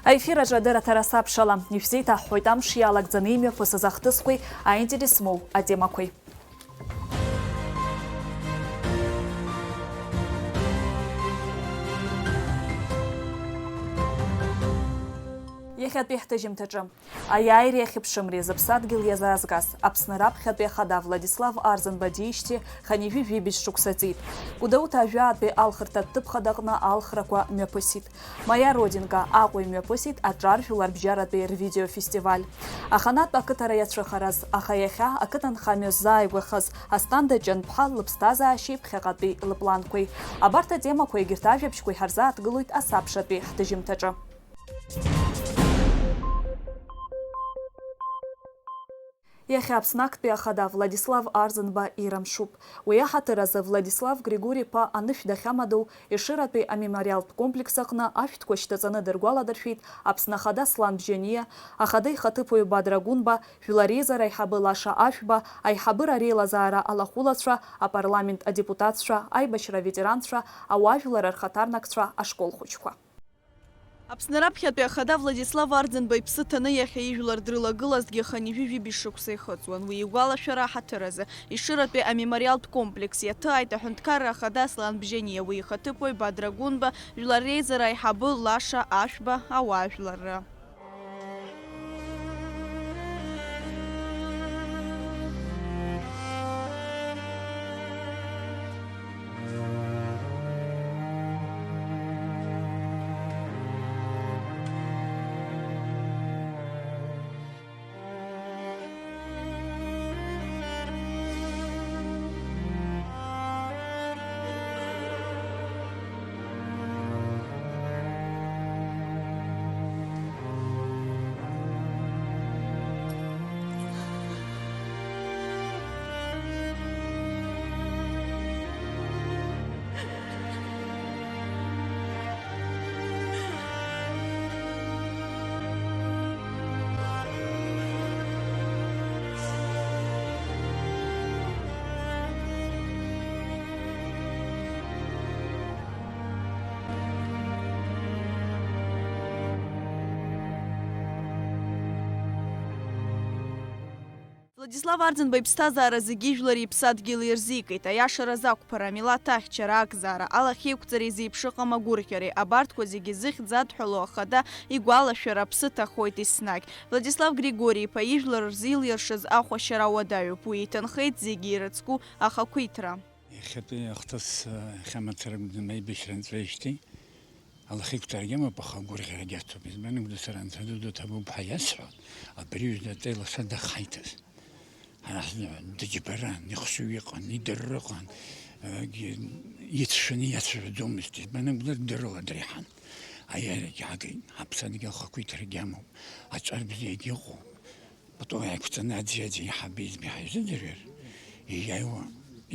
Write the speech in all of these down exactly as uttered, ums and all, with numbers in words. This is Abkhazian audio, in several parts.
Аефир аҿы адырраҭара сабшала, ишәзеиҭаҳҳәоит амш иалагӡаны имҩаԥысыз ахҭысқәеи аинтерес змоу атемақәеи. Иахьатәи ҳҭыжьымҭаҿы. Аиааиреи ахьыԥшымреи зыԥсадгьыл иазаазгаз Аԥсны раԥхьатәи ахада Владислав Арӡынба диижьҭеи хынҩажәи жәибжь шықәса ҵит. Гәдоуҭа ажәаатәи алхырҭатә ҭыԥ хадаҟны алхрақәа мҩаԥысит. Моя родинка Аҟәа имҩаԥысит аҿар жәларбжьаратәи рвидеофестиваль. Аханатә ақыҭара иацәыхараз, аха иахьа ақыҭанхамҩа ззааигәахаз Асҭанда Ҷанԥҳа лыԥсҭазаашьеи ԥхьаҟатәи лыпланқәеи. Абарҭ атемақәа егьырҭ ажәабжьқәеи ҳарзааҭгылоит асабшатәи ҳҭыжьымҭаҿы. Иахьа Аԥсны актәи ахада Владислав Арӡынба ира мшуп. Уи аҳаҭыр азы Владислав Григори-иԥа анышә дахьамадоу Ешыратәи амемориалтә комплекс аҟны ашәҭқәа шьҭаҵаны дыргәаладыршәеит Аԥсны Ахада Аслан Бжьаниа, Ахада ихаҭыԥуаҩ Бадра Гәынба, Жәлар Реизара аиҳабы Лаша Ашәба, аиҳабыра реилазаара алахәылацәа, апарламент адепутатцәа, аибашьра аветеранцәа, ауаажәлар рхаҭарнакцәа, ашкол хәыҷқәа. Аԥсны раԥхьатәи ахада Владислав Арӡынба иԥсы ҭаны иахьа ижәлар дрылагылазҭгьы хынҩажәи жәибжь шықәса ихыҵуан. Уи игәалашәара аҳаҭыр азы, Ешыратәи амемориалтә комплекс иаҭааит аҳәынҭқарра ахада Аслан Бжьаниа, уи ихаҭыԥуаҩ Бадра Гәынба, Жәлар Реизара аиҳабы Лаша Ашәба, ауаажәларра. Владислав Арӡынба иԥсҭазаара зегьы ижәлари иԥсадгьыли ирзикит. Аиашараз ақәԥара, амилаҭ ахьчара, акзаара, алахьеиқәҵареи зеиԥшыҟам агәырӷьареи, абарҭқәа зегьы зыхьӡ адҳәалоу ахада игәалашәара аԥсы ҭахоит еснагь. Владислав Григори-иԥа ижәлар рзы илиршаз ахәашьара уадаҩуп. Уи иҭынхеит зегьы ирыцку ахақәиҭра. Иахьатәи ахҭыс, э, иахьа мацара гәнаҳа аибашьра нҵәеижьҭеи алахьеиқәҵарагьы амоуп, аха агәырӷьарагьы аҭоуп. Избан акәзар, сара Анцәа дуду ҭабуп ҳәа иасҳәон, абри ҩны атәеи лаша дахаиҭаз. Ҳара ҳзы дыџьбаран, ихшыҩ иҟан, идырра ыҟан, э, ицәшаны иацәажәаӡомызт. Избан акәзар, дыррала дреиҳан. Аиааирагьы аагеит, ҳаԥсадгьыл ахақәиҭрагьы амоуп, аҿар бзиагьы ыҟоуп. Пату иаақәҵаны аӡәи-аӡәи иҳаби-избеи ҳаизыӡырҩыр, иаиуа,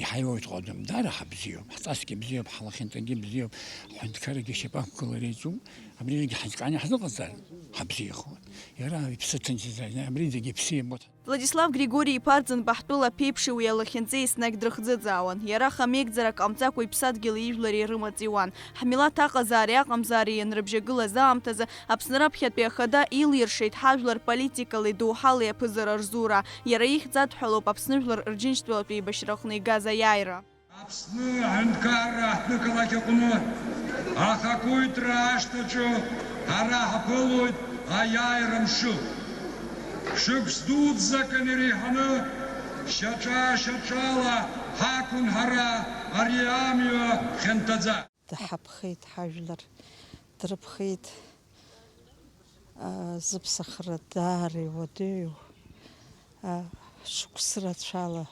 иҳаиуеит ҟадам, даара ҳабзиоуп, ҳҵасгьы бзиоуп, ҳлахьынҵагьы бзиоуп, ҳҳәынҭқаррагьы ашьапы ақәгылара иаҿуп, абри зегьы ҳазкааны иаҳзыҟаҵар, ҳабзиахоит. Иара иԥсы ҭынчӡа, абри зегьы иԥсы иабоит. Владислав Григори-иԥа Арӡынба ҳтәыла аԥеиԥши уи алахьынҵеи еснагь дрыхӡыӡаауан. Иара хамеигӡарак ҟамҵакәа иԥсадгьыли ижәлари рымаҵ иуан. Ҳмилаҭ аҟазаареи аҟамзаареи ианрыбжьагылаз аамҭазы Аԥсны раԥхьатәи ахада илиршеит ҳажәлар политикалеи доуҳалеи аԥызара рзура, иара ихьӡ адҳәалоуп Аԥсны жәлар рџьынџьтәылатә еибашьраҟны игаз аиааира. Аԥсны аҳәынҭқарра аҳҭнықалақь аҟны ахақәиҭра ашҭаҿы ҳара ҳаԥылоит аиааира мшы. Шықәс дуӡӡак иреиҳаны шьаҿа-шьаҿала ҳақәын ҳара ари амҩа хьанҭаӡа. Дҳаԥхеит ҳажәлар, дрыԥхеит, а, зыԥсахра даара иуадаҩу, а, шықәс рацәала,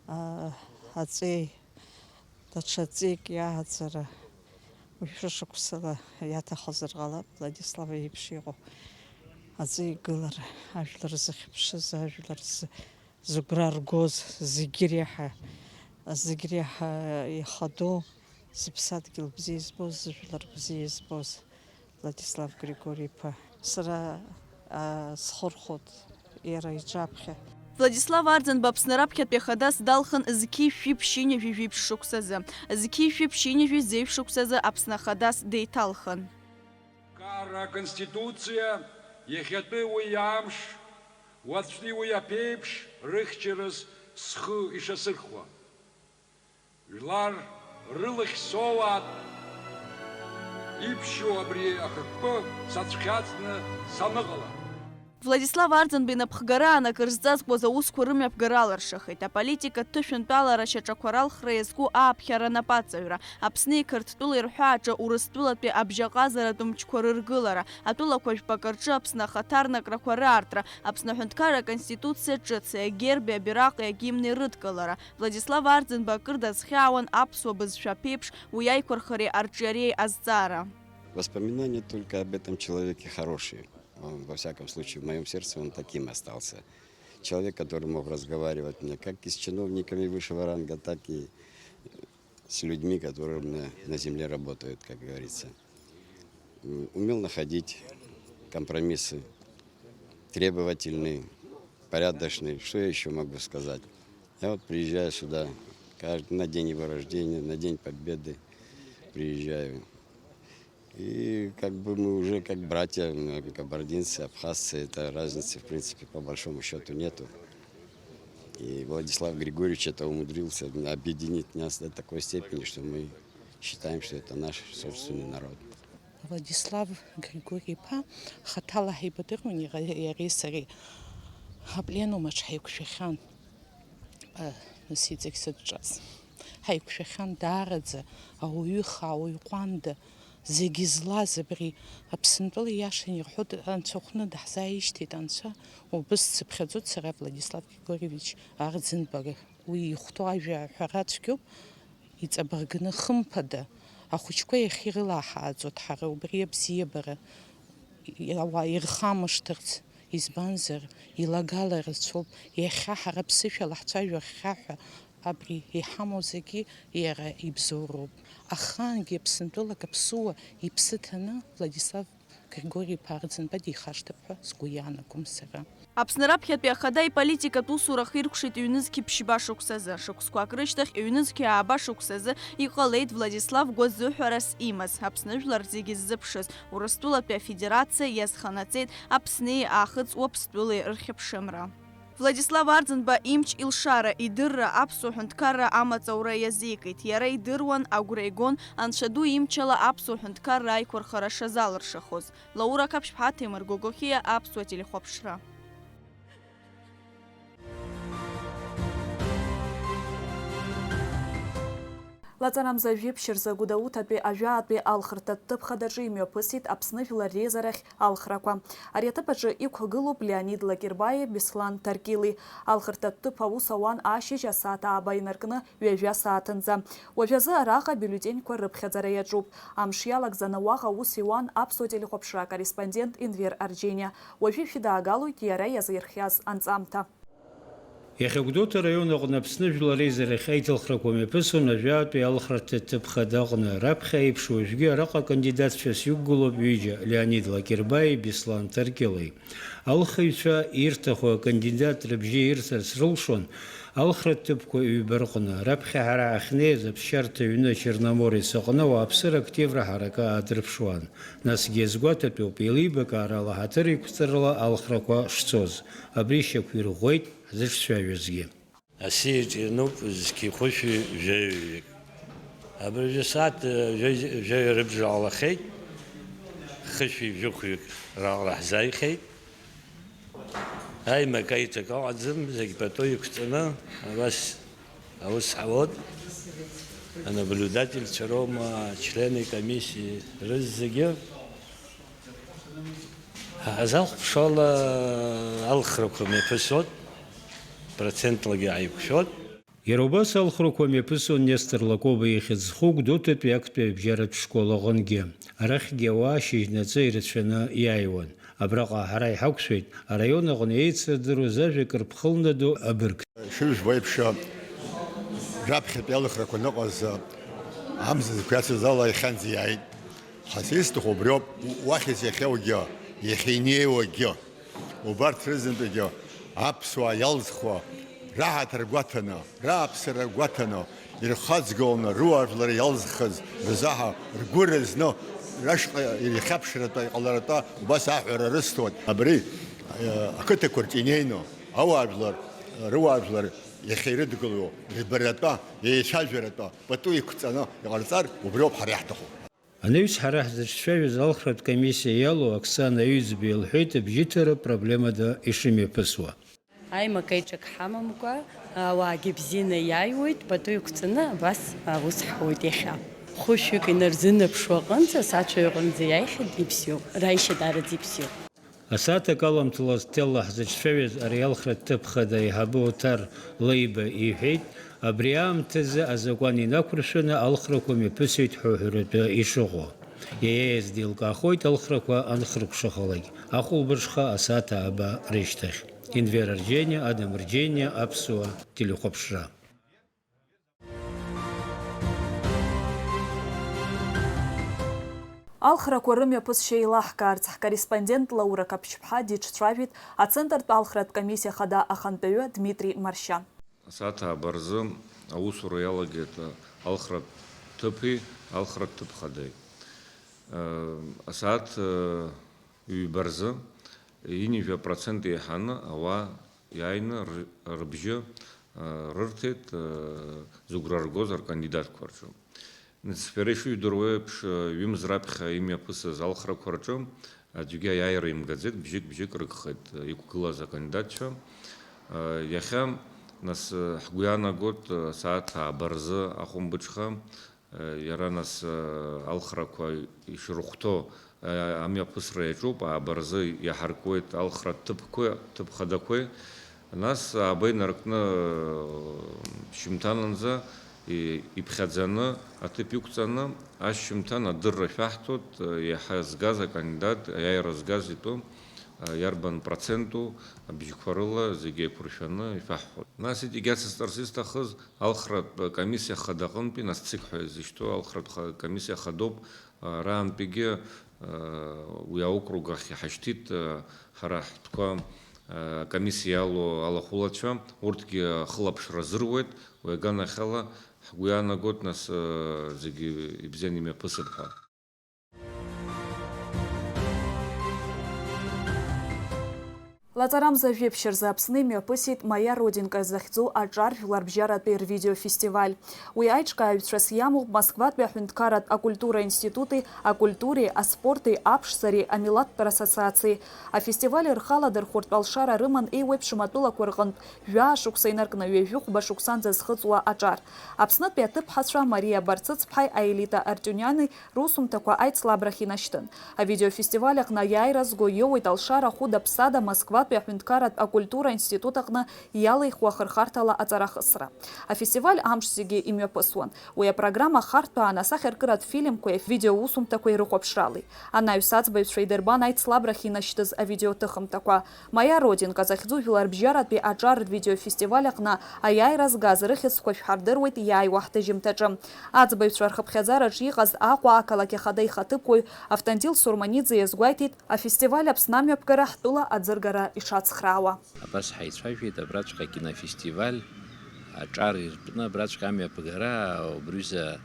а, аҵеи, даҽа ҵеик иааӡара, уажәы шықәсала иаҭахызар ҟалап, Владислав иеиԥш иҟоу аҵеи игылара, ажәлар зыхьыԥшыз, ажәлар зы-, зыгәра ргоз, зегьы реиҳа, зегь реиҳа ихадоу, зыԥсадгьыл бзиа избоз, зыжәлар бзиа избоз Владислав Григори-иԥа. Сара, а, схырхәоит иара иҿаԥхьа. Владислав Арӡынба Аԥсны раԥхьатәи ахадас далхын зқьи жәшәи ԥшьынҩажәи жәиԥшь шықәсазы. Зқьи жәшәи ԥшьынҩажәи зеижә шықәсазы Аԥсны ахадас деиҭалхын. Ара Аконституциа иахьатәи уи амш, уаҵәтәи уи аԥеиԥш рыхьчараз схы ишасырхәа. Жәлар рылахь соуаат иԥшьоу абри ахықәкы сацәхьаҵны саныҟала. Владислав Арӡынба инапхгара анакыр зҵазкуаз аусқәа рымҩаԥгара алыршахеит. Аполитикатә ҭышәынтәалара шьаҿақәа ралхра иазку ааԥхьара анапаҵаҩра, Аԥсни Қырҭтәылеи рҳәааҿы Урыстәылатәи абжьаҟазаратә мчқәа рыргылара, атәылақәа жәпакы рҿы Аԥсны ахаҭарнакрақәа раартра, Аԥсны аҳәынҭқарра аконституциа ҿыци, агерби, абираҟи, агимни рыдкылара, Владислав Арӡынба акыр дазхьаауан аԥсуа бызшәа аԥеиԥш уи аиқәырхареи арҿиареи азҵаара. Воспоминания только об этом человеке хорошие. Он, во всяком случае, в моём сердце он таким остался. Человек, который мог разговаривать мне как и с чиновниками высшего ранга, так и с людьми, которые на, на земле работают, как говорится. М, умел находить компромиссы, требовательный, порядочный. Что я ещё могу сказать? Я вот приезжаю сюда каждый, на день его рождения, на День Победы приезжаю. И как бы мы уже как братья, мы кабардинцы, абхазцы, это разницы, в принципе, по большому счёту, нету. И Владислав Григорьевич это умудрился объединить нас до такой степени, что мы считаем, что это наш собственный народ. Владислав Григори-иԥа хаҭала ҳаибадыруан иара, иареи сареи. Апленум аҿы ҳаиқәшәахьан, а, нас иҵегь сыдҿаз. Ҳаиқәшәахьан даараӡа, ауаҩы хаа, ауаҩы ҟәанда, зегьы злаз абри Аԥсынтәыла иашан ирҳәоит, анцәахәны даҳзааишьҭит анцәа, убыс дсыԥхьаӡоит сара Владислав Григорьевич Арӡынба. Уи ихәҭоу ажәа аҳәара цәгьоуп, иҵабыргны, хымԥада, ахәыҷқәа иахьа ирылаҳааӡоит ҳара убри абзиабара, ауаа ирхамышҭырц, избанзар, илагала рацәоуп, иахьа ҳара ԥсышәала ҳцәажәо ҳхьаҳәа, абри иҳамоу зегьы иара ибзоуроуп. Ахаангьы Аԥсынтәылак аԥсуа иԥсы ҭаны Владислав Григори-иԥа Арӡынба дихашҭып ҳәа сгәы иаанагом сара. Аԥсны раԥхьатәи ахада иполитикатә усура ахиркәшеит ҩнызқь ԥшьба шықәсазы. Шықәсқәак рышьҭахь, ҩнызқь ааба шықәсазы иҟалеит Владислав гәазыҳәарас имаз, Аԥсны жәлар зегьы ззыԥшыз, Урыстәылатәи Афедерациа иазханаҵеит Аԥсни Аахыҵ Уаԥстәылеи рхьыԥшымра. Владислав Арӡынба имч-илшара, идырра аԥсуа ҳәынҭқарра амаҵ аура иазикит. Иара идыруан, агәра игон, Анцәа ду имчала аԥсуа ҳәынҭқарра аиқәырхара шазалыршахоз. Лаура Қаԥшьԥҳа, Ҭемыр Гогохиа, Аԥсуа телехәаԥшра. Лаҵарамза жәиԥшь рзы Гәдоуҭатәи ажәаатәи алхырҭатә ҭыԥ хадаҿы имҩаԥысит Аԥсны Жәлар Реизарахь алхрақәа. Ари аҭыԥ аҿы иқәгылоуп Леонид Лакербаи, Беслан Ҭаркьыли. Алхырҭатә ҭыԥ аус ауан ашьыжь асааҭ ааба инаркны ҩажәа сааҭынӡа. Уажәазы араҟа абиуллетеньқәа рыԥхьаӡара иаҿуп. Амш иалагӡаны уаҟа аус иуан аԥсуа телехәаԥшра акорреспондент Енвер Арџьениа. Уажәы ишәыдаагалоит иара иазирхиаз анҵамҭа. Иахьа Гәдоуҭа араион аҟны Аԥсны Жәлар Реизарахь аиҭалхрақәа мҩаԥысуан ажәаатәи алхрарҭа ҭыԥ хада аҟны. Раԥхьа аиԥш уажәгьы араҟа акандидатцәас иқәгылоуп ҩыџьа, Леонид Лакербаи, Беслан Ҭаркьылеи. Алхыҩцәа ирҭаху акандидат рыбжьы ирҭарц рылшон алхратә ҭыԥқәа ҩба рҟны. Раԥхьа ҳара ҳахьнеиз аԥсшьарҭа ҩны Черноморец аҟны ауааԥсыра активра ҳаракы аадырԥшуан. Насгьы иазгәаҭатәуп, еилибакаарала ҳаҭыр еиқәҵарала алхрақәа шцоз. Абри шьақәирӷәӷәеит ҳзыҿцәажәозгьы. Асиаҿ иануп зқьи хәышәи жәаҩаҩык. Абыржәы сааҭ, э, жәаҩ-, жәаҩа рыбжа ҟалахьеит, хышәи жәохәҩык раҟара ҳзааихьеит. Аимак-аиҿак ыҟаӡам, зегь пату иқәҵаны, абас аус ҳауеит. Анаблюдательцәа роума, ачлены комиссии рызегьы. Ҳазахәаԥшуала алхрақәа мҩаԥысуеит, процентлагьы ааиқәшәоит. Иара убас алхрақәа мҩаԥысуан Нестор Лакоба ихьӡ зху Гәдоуҭатәи актәи абжьаратә школ аҟынгьы. Арахьгьы ауаа шьыжьнаҵы ирацәаны иааиуан. Абраҟа ҳара иҳақәшәеит араион аҟны еицырдыруаз ажәа кыр ԥхылнаду абырг. Шәыжәбо еиԥш, раԥхьатәи алхрақәа аныҟаз, амзызқәа иацыз ала иахьанӡа иааит. Ҳа сисҭаху убриоуп, уахь изиахьоугьы, иахьа инеиуагьы. Убарҭ рызынтәыгьы аԥсуаа иалзхуа, раҳаҭыр гәаҭаны, рааԥсара гәаҭаны, ирхаҵгыланы, руаажәлар иалзхыз рзаҳа ргәы рызны Рашҟа ирхьаԥшратәа, иҟаларатәа убас аҳәара рысҭоит. Абри, э, ақыҭақәа рҿы инеины, ауаажәлар, рыуаажәлар иахьа ирыдгылоу рбаратәа, еицәажәаратәа пату иқәҵаны иҟарҵар, убриоуп ҳара иаҳҭаху. Анаҩс ҳара ҳзыҿцәажәоз алхратә комиссиа иалоу Оксана Аҩӡба илҳәеит абжьыҭара проблемада ишымҩаԥысуа. Аимак-аиҿак ҳамамкәа, ауаагьы бзианы иааиуеит, пату иқәҵаны абас аус ҳуеит иахьа. Хәышәҩык инарзынаԥшуа аҟынӡа, сацәаҩ аҟынӡа иааихьеит, ибзиоуп, раишьа даараӡа ибзиоуп. Асааҭ акы аламҭалаз ҭелла ҳзыҿцәажәаз ари алхратә ҭыԥ хада аиҳабы Оҭар Леиба иҳәеит, абри аамҭазы азакәан инақәыршәаны алхрақәа мҩаԥысит ҳәа уҳәаратәы ишыҟоу. Иаиааиз деилкаахоит алхрақәа анхыркәшахалак, ахәылбыҽха асааҭ ааба рышьҭахь. Енвер Арџьениа, Адам Рџьениа, Аԥсуа телехәаԥшра. Алхрақәа рымҩаԥысшьа еилаҳкаарц, ҳкорреспондент Лаура Қаԥшьԥҳа диҿцәажәеит Ацентртә алхратә комиссиа хада ахантәаҩы Дмитри Маршьан. Асааҭ ааба рзы аусура иалагеит алхратә ҭыԥи алхратә ҭыԥ хадаҩи. Асааҭ ҩба рзы ҩажәа процент еиҳаны ауаа иааины р-, рыбжьы, а, рырҭеит, а, зыгәра ргоз ркандидатқәа рҿы. Нас, шәара ишыжәдыруа еиԥш, а, ҩымз раԥхьа имҩаԥысыз алхрақәа рҿы аӡәгьы аиааира имгаӡеит, бжьык-бжьык рыгхеит, а, иқәгылаз акандидатцәа. А, иахьа, нас, а, ҳгәы иаанагоит, а, асааҭ ааба рзы ахәымбыҽха, Иара нас, алхрақәа ишрыхәҭоу, амҩаԥысра иаҿуп, ааба рзы иаҳаркуеит алхратә ҭыԥқәеи, ҭыԥ хадақәеи. Нас ааба инаркны, шьымҭанынӡа и-, иԥхьаӡаны, аҭыԥ иқәҵаны, ашьжьымҭан адырра шәаҳҭоит, иаҳа згаз акандидат, аиааира згаз итәы, иарбан проценту, абжьқәа рыла зегьы еиқәыршәаны ишәаҳҳәоит. Нас иҵегь ацысҵарц исҭахыз, Алхратә комиссиа хада аҟынтәи, нас ЦИК ҳәа изышьҭоу алхратә ха-, комиссиа хадоуп, а, раантәигьы, а, уи аокруг ахь иҳашьҭит, а, ҳара ҳтәқәа, а, акомиссиа иалоу алахәылацәа, урҭгьы ахылаԥшра азыруеит, уи аганахьала ҳгәы иаанагоит, нас, а, зегьы ибзианы имҩаԥысып ҳәа. Лаҵарамза жәеиԥшь рзы Аԥсны имҩаԥысит Моя родинка захьӡу аҿар жәларбжьаратәи рвидеофестиваль. Уи аиҿкааҩцәас иамоуп Москватәи аҳәынҭқарратә акультура институти, акультуреи, аспорти, аԥшӡареи, амилаҭтә рассоциациеи. Афестиваль рхы аладырхәыртә алшара рыман еиуеиԥшым атәылақәа рҟынтә жәаа шықәса инаркны ҩажәи хәба шықәсанӡа зхыҵуа аҿар. Аԥснытәи аҭыԥҳацәа Мариа Барцыцԥҳаи Аелита Артиуниани русумҭақәа аицлабрахь инашьҭын. Авидеофестиваль аҟны аиааира зго иоуеит алшара хәыда-ԥсада Москватәи аҳәынҭқарратә акультура институт аҟны иалихуа ахырхарҭала аҵарахысра. Афестиваль амш зегьы имҩаԥысуан. Уи апрограмма ахарҭәаан асахьаркыратә фильмқәеи авидеоусумҭақәеи рыхәаԥшралеи. Анаҩс аӡбаҩцәа идырбан аицлабрахь инашьҭыз авидеоҭыхымҭақәа. Моя родинка захьӡу жәларбжьаратәи аҿар рвидеофестиваль аҟны аиааира згаз рыхьӡқәа шәҳардыруеит иааиуа ҳҭыжьымҭаҿы. Аӡбаҩцәа рхыԥхьаӡараҿы иҟаз Аҟәа ақалақь ахада ихаҭыԥуаҩ Автандил Сурманиӡе иазгәеиҭеит, афестиваль Аԥсны амҩаԥгара ҳтәыла аӡыргара ишацхраауа. Абас ҳаицәажәеит абраҵәҟьа акинофестиваль аҿар иртәны абраҵәҟьа амҩаԥгара убриҩыза,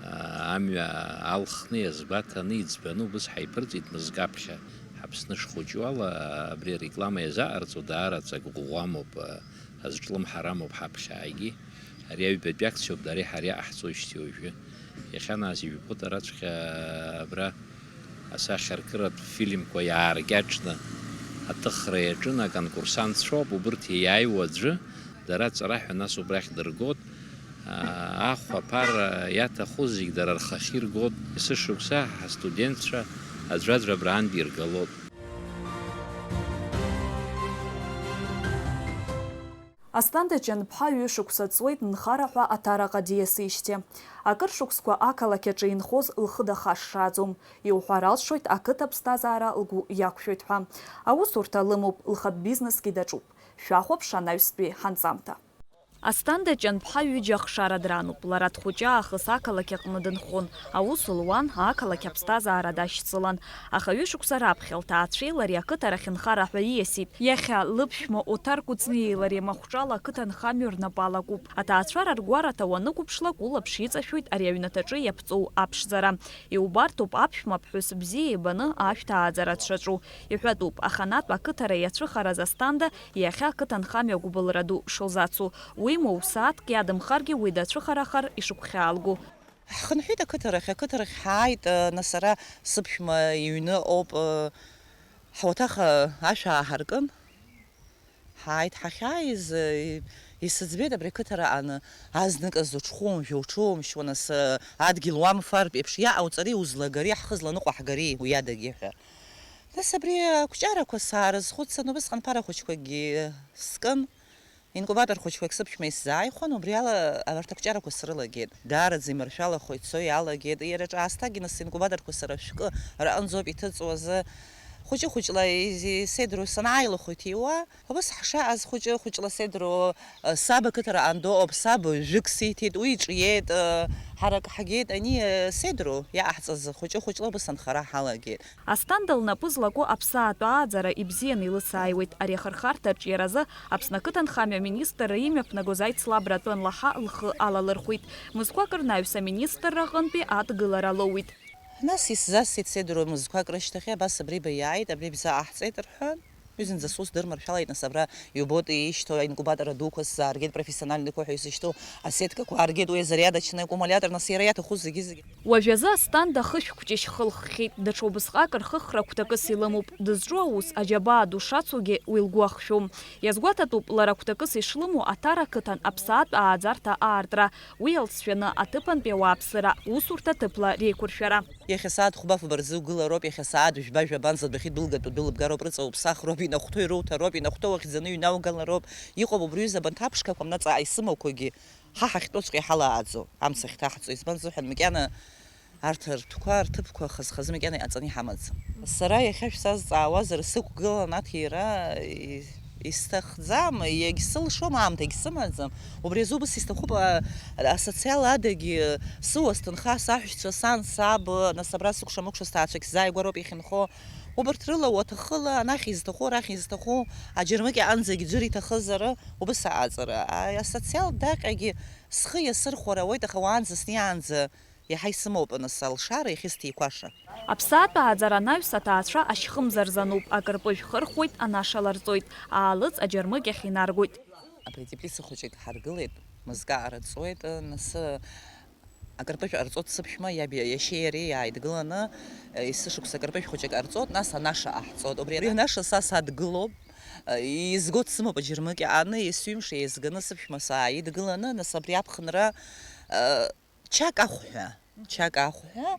аа, амҩа алхны, иазгәаҭаны, иӡбаны убыс ҳаиԥырҵит мызкы аԥхьа. Ҳаԥсны шхәыҷу ала, абри ареклама иазааҟарҵо даараӡа гәыӷәӷәа амоуп, азҿлымҳара амоуп ҳаԥхьа ааигьы. Ари аҩбатәи акциоуп, дареи ҳареи иҟаҳҵоижьҭеи уажәы. Иахьанаас ижәбоит араҵәҟьа абра асахьаркыратә фильмқәа иааркьаҿны аҭыхра иаҿын, аконкурсантцәоуп, убырҭ иааиуа аӡәы, дара аҵара ҳәа нас убрахь дыргоит. Ахә аԥара иаҭаху зегь дара рхахьы иргоит. Есышықәса ҳастудентцәа аӡәаӡәа абраантә иргалоит. Асҭанда Ҷанԥҳа ҩышықәса ҵуеит нхара ҳәа Аҭараҟа диасижьҭеи. Акыр шықәсқәа ақалақь аҿы инхоз лхы дахашшааӡом. Иуҳәар алшоит, ақыҭа ԥсҭазаара лгәы иақәшәоит ҳәа. Аусурҭа лымоуп, лхатә бизнесгьы даҿуп. Шәахәаԥш анаҩстәи ҳанҵамҭа. Асҭанда Ҷанԥҳа ҩыџьа ахшара дрануп. Лара дхәыҷы аахыс ақалақь аҟны дынхон. Аус луан, ақалақь аԥсҭазаара дашьцылан. Аха ҩышықәса раԥхьа лҭаацәеи лареи ақыҭарахь нхара ҳәа ииасит. Иахьа лыԥшәма Оҭар Кәыҵниеи лареи махәҿала ақыҭанхамҩа рнапы алакуп. Аҭаацәара ргәараҭа уанықәыԥшлак, улаԥш иҵашәоит ари аҩнаҭаҿы иаԥҵоу аԥшӡара. Иубарҭоуп аԥшәма ԥҳәыс бзиа ибаны ашәҭ ааӡара дшаҿу. Иҳәатәуп, аханатә ақыҭара иацәыхараз Асҭанда иахьа ақыҭанхамҩа агәыбылра ду шылзацу. Уимоу, сааҭк иадымхаргьы уи дацәыхарахар ишыгәхьаалго. Ҳхынҳәит ақыҭарахь, ақыҭарахь ҳааит, нас ара сыԥшәма иҩны ауп, ҳуаҭах ашә ааҳаркын. Ҳааит, ҳахьааиз, исыӡбеит абри ақыҭара ааны, азныказ уҽхәумжәо, уҽоумшьуа, нас, адгьыл уамфартә еиԥш иаҟауҵари, узлагари, ҳхы зланыҟәаҳгари, уи адагьы ҳәа. Нас абри ақәҿиарақәа саарызхәыцын, убысҟан ԥара хәыҷқәакгьы скын, инкубатор хәыҷқәак сыԥшәма исзааихәан, убри ала абарҭ ақәҿиарақәа срылагеит. Даараӡа имаршәалахо ицо иалагеит. Иара ҿаасҭагьы нас инкубаторқәа сара шәкы раҟынӡоуп иҭыҵуаз. Хәыҷы-хәыҷла изи-, седру санааилахәит иуа, ус ҳшаҟаз хәыҷы-хәыҷла седру, саб ақыҭара андоуп, саб жәык сиҭеит, уи иҿиеит, ҳарак ҳагеит, ани седру иаҟаҳҵаз хәыҷы-хәыҷла ус анхара ҳалагеит. Асҭанда лнапы злаку аԥсаатә ааӡара ибзианы илыцааиуеит. Ари ахырхарҭа аҿиаразы Аԥсны ақыҭанхамҩа аминистрра имҩаԥнагоз аицлабратә анлаҳа лхы алалырхәит. Мызқәак рнаҩс аминистрра аҟынтәи адгылара лоуит. Нас исзасит седру мызқәак рышьҭахь, абас абри баиааит, абри бзааҳҵеит рҳәан. Уи зынӡа сус дырмаршәалеит, нас абра иубоит ишьҭоу аинкубатор дуқәа сзааргеит, профессиональныйқәа ҳәа изышьҭоу асеткақәа ааргеит, уи азариадочный аккумулятор, нас иара иаҭаху зегьы-зегьы. Уажәазы Асҭанда хышә кәҷышь хылххьеит, даҽа убысҟак рхыхра агәҭакыс илымоуп, дызҿу аус аџьабаа ду шацугьы уи лгәы ахшәом. Иазгәаҭатәуп, лара агәҭакыс ишлымоу Аҭара ақыҭан аԥсаатә ааӡарҭа аартра, уи алҵшәаны аҭыԥантәи ауааԥсыра усурҭа ҭыԥла реиқәыршәара. Иахьа сааҭ хәба-фба рзы угылароуп, иахьа сааҭ жәба-жәабанӡа адәахьы дәылгатәу дәылыбгароуп, рыҵауԥсахроуп, инахәҭоу ируҭароуп, инахәҭоу уахьӡаны иҩналгалароуп. Иҟоуп убри ҩыза абанҭ аԥшқақәа, амнаҵаа исымақәагьы ҳа ҳахьтәоуҵәҟьа иҳалааӡо, амца ахьҭаҳҵо, избан рзыҳәан, макьана арҭ ртәқәа, рҭыԥқәа хаз-хазы макьана иҟаҵаны иҳамаӡам. Сара иахьа шәсазҵаауазар, сықәгылан аҭира, и-, исҭахӡам, иагьсылшом, аамҭагь сымаӡам. Убри азы убыс исҭахуп, а, асоциал адагьы, сыуа, сҭынха, саҳәшьцәа, сан, саб, нас абра сыкәша-мыкәша сҭаацәагь сзааигәароуп иахьынхо. Убарҭ рыла уаҭахыла анахь изҭаху, арахь изҭаху, аџьармыкьа аҟынӡагь ӡәыр иҭахызар, убыс аҟаҵара. А, асоциалтә даҟьагьы схы иасырхәар ауеит, аха уаанӡа снеиаанӡа иаҳа исымоуп, нас, алшара иахьысҭеиқәаша. Аԥсаатә ааӡара анаҩс аҭаацәа ашьхымза рзануп, акырпыжә хырхуеит, анаша ларҵоит, аалыҵ аџьармыкьахь инаргоит. Абри атеплица хәыҷык ҳаргылеит, мызкы аараҵуеит, нас, акырпыжә ҟарҵоит сыԥшәма, иаби иашьеи иареи иааидгыланы, есышықәса акырпыжә хәыҷык ҟарҵоит, нас анаша ҟаҳҵоит. Убри анаша са садгылоуп, изго дсымоуп аџьармыкьа ааны, есҩымш еизганы сыԥшәма сааидгыланы, нас абри аԥхынра, чак ахәҳәа, чак ахәҳәа,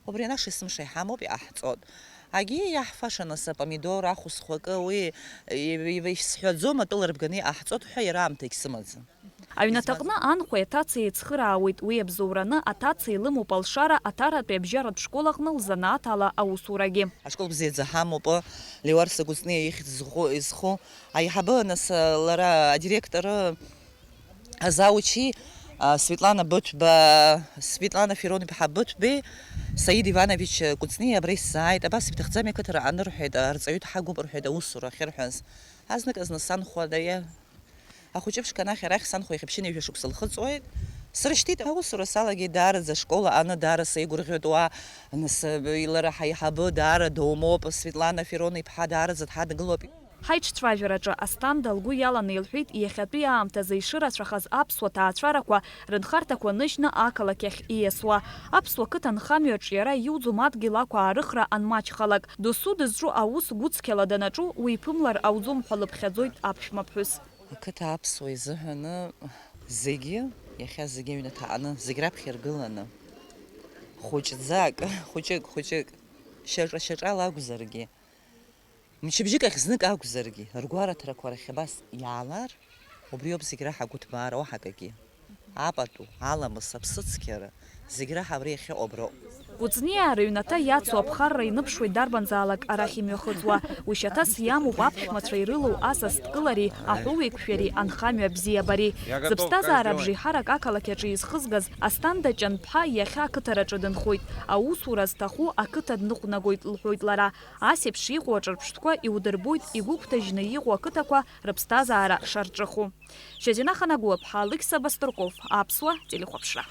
убри анаша есымша иҳамоуп, иҟаҳҵоит. Агьи иаҳфаша, нас, апомидор, ахәсхәакы, уи, исҳәаӡом, атәыла рбганы иҟаҳҵоит ҳәа иара аамҭагь сымаӡам. Аҩнаҭаҟны анхәеи аҭацеи еицхыраауеит, уи абзоураны аҭаца илымоуп алшара Аҭаратәи абжьаратә школ аҟны лзанааҭ ала аусурагьы. Ашкол бзиаӡа ҳамоуп, Леуарса Кәыҵниа ихьӡ зху, изху аиҳабы, нас, лара адиректор, азаучи, а, Светлана Быҭәба, Светлана Фирон-иԥҳа Быҭәбеи Саид Иванович Кәыҵниеи абра исзааит, абас ибҭахӡами ақыҭара анырҳәеит, арҵаҩы дҳагуп рҳәеит аусура ахьырҳәаз. Азныказ, нас, санхәа даиа-, Ахәыҷы ԥшқа анахь арахь санхәа иахьа ԥшьынҩажәа шықәса лхыҵуеит. Срышьҭит, аусура салагеит даараӡа ашкол аҟны, даара сеигәырӷьоит уа, нас, лара ҳаиҳабы даара доумоуп, Светлана Фирон-иԥҳа даараӡа дҳадгылоуп. Ҳаиҿцәажәараҿы Асҭанда лгәы иаланы илҳәеит иахьатәи аамҭазы ишырацәахаз аԥсуа ҭаацәарақәа рынхарҭақәа ныжьны ақалақь ахь ииасуа. Аԥсуа қыҭанхамҩаҿ иара иуӡом адгьыл ақәаарыхра анмаҷхалак. Досу дызҿу аус гәыцқьала данаҿу уиԥымлар ауӡом ҳәа лыԥхьаӡоит аԥшәмаԥҳәыс. Ақыҭа аԥсуа изыҳәаны зегьы, иахьа зегьы аҩнаҭаҟны, зегь раԥхьа иргыланы, хәыҷӡак, хәыҷык, хәыҷык, шьаҿа-шьаҿала акәзаргьы, мчыбжьык ахь знык акәзаргьы, ргәараҭарақәа рахь абас иаалар, убриоуп зегь раҳа агәыҭбаара, уаҳа акагьы. Апату, аламыс, аԥсыцқьара, зегь раҳа абра иахьыҟоу аброуп. Кәыҵниаа рыҩнаҭа иацу аԥхарра иныԥшуеит дарбанзаалак арахь имҩахыҵуа. Уи шьаҭас иамоуп аԥшәмацәа ирылоу асас дкылари, аҳәоуеиқәшәари, анхамҩа абзиабари. Зыԥсҭазаара абжеиҳарак ақалақь аҿы изхызгаз Асҭанда Ҷанԥҳа иахьа ақыҭараҿы дынхоит. Аусура зҭаху ақыҭа дныҟәнагоит, лҳәоит лара. Ас еиԥш иҟоу аҿырԥштәқәа иудырбоит, игәыгәҭажьны иҟоу ақыҭақәа рыԥсҭазаара шарҿыху. Шьазина Ханагәыаԥҳа, Алықьса Баструков, Аԥсуа телехәаԥшра.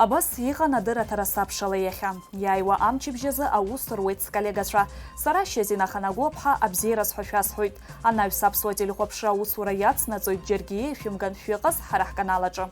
Абас иҟан адырраҭара Сабшала иахьа. Иааиуа амчыбжь азы аус руеит сколлегацәа. Сара Шьазина Ханагәыаԥҳа абзиараз ҳәа шәасҳәоит. Анаҩс Аԥсуа телехәаԥшра аусура иацнаҵоит, џьаргьы еишәымган шәыҟаз ҳара ҳканал аҿы.